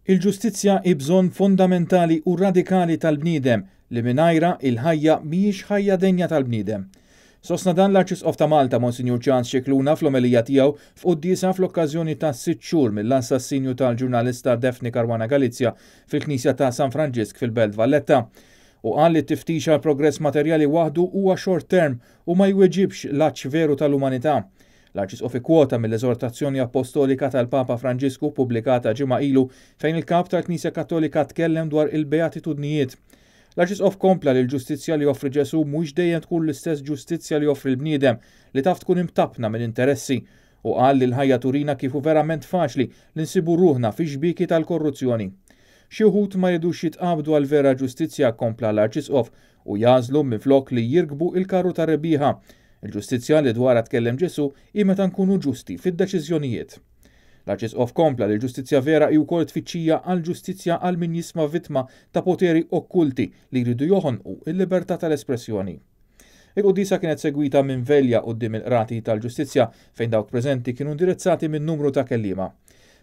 Il-ġustizzja hi bżonn fondamentali u radikali tal-bniedem li mingħajrha il-ħajja mhijiex ħajja denja tal-bniedem. Sostna dan l-Arċisqof ta' Malta Monsinjur Charles Scicluna fl-omelija tiegħu f'quddiesa fl-okkażjoni ta' sitt xhur mill-assassinju tal-ġurnalista Daphne Caruana Galizia fil-Knisja ta' San Franġisk fil-Belt Valletta. U qal li t-tiftix għal progress materjali waħdu huwa short term u ma jweġibx l-għatx veru tal-umanità. L-Arċisqof ikkwota mill-eżortazzjoni appostolika tal-Papa Franġisku ppubblikata ġimgħa ilu fejn il-Kap tal-Knisja Kattolika tkellem dwar il-beatitudnijiet. L-Arċisqof kompla li l-ġustizzja li joffri Ġesù mhux dejjem tkun l-istess ġustizzja li joffri l-bniedem li taf tkun imtappna minn interessi u qal li l-ħajja turina kif hu verament faċli li nsibu ruħna fix-xbieki tal-korruzzjoni. Xi wħud ma jridux jitqabdu għall-vera ġustizzja, kompla l-Arċisqof, u jagħżlu minflok li jirkbu il-karru tar-rebbieħa. Il-ġustizzja li dwarha tkellem Ġesù hi meta nkunu ġusti fid-deċiżjonijiet. L-Arċisqof kompla li l-ġustizzja vera hi wkoll tfittxija għall-ġustizzja għal min jisma' vittma ta' poteri okkulti li jridu joħonqu l-libertà tal-espressjoni. Il-quddiesa kienet segwita minn velja quddiem il-Qrati tal-Ġustizzja fejn dawk preżenti kienu indirizzati minn numru ta' kelliema.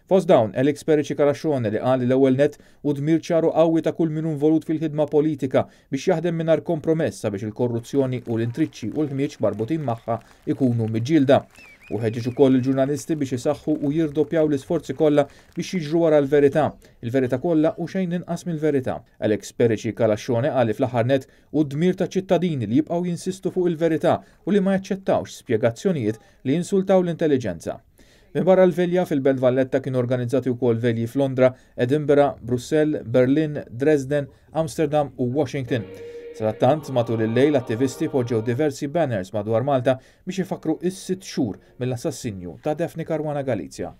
Fost dawn, Alex Perici Calascione li qal li l-ewwel nett hu dmir ċar u qawwi ta' kull min hu involut fil-ħidma politika biex jaħdem mingħajr kompromess sabiex il-korruzzjoni u l-intriċċi u l-ħmieġ marbutin magħha jkunu miġġielda. Hu ħeġġeġ ukoll lill-ġurnalisti biex isaħħu u jirdoppjaw l-isforzi kollha biex jiġru wara l-verità, il-verità kollha u xejn inqas mill-verità. Alex Perici Calascione qal li fl-aħħar nett hu d-dmir taċ-ċittadini li jibqgħu jinsistu fuq il-verità u li ma jaċċettawx spjegazzjonijiet li jinsultaw l-intelliġenza. Minbarra l-velja fil-Belt Valletta kienu organizzati wkoll velji f'Londra, Edinburgh, Brussell, Berlin, Dresden, Amsterdam u Washington. Sadattant, matul il-lejl attivisti poġġew diversi banners madwar Malta biex ifakkru is-sitt xhur mill-assassinju ta' Daphne Caruana Galizia.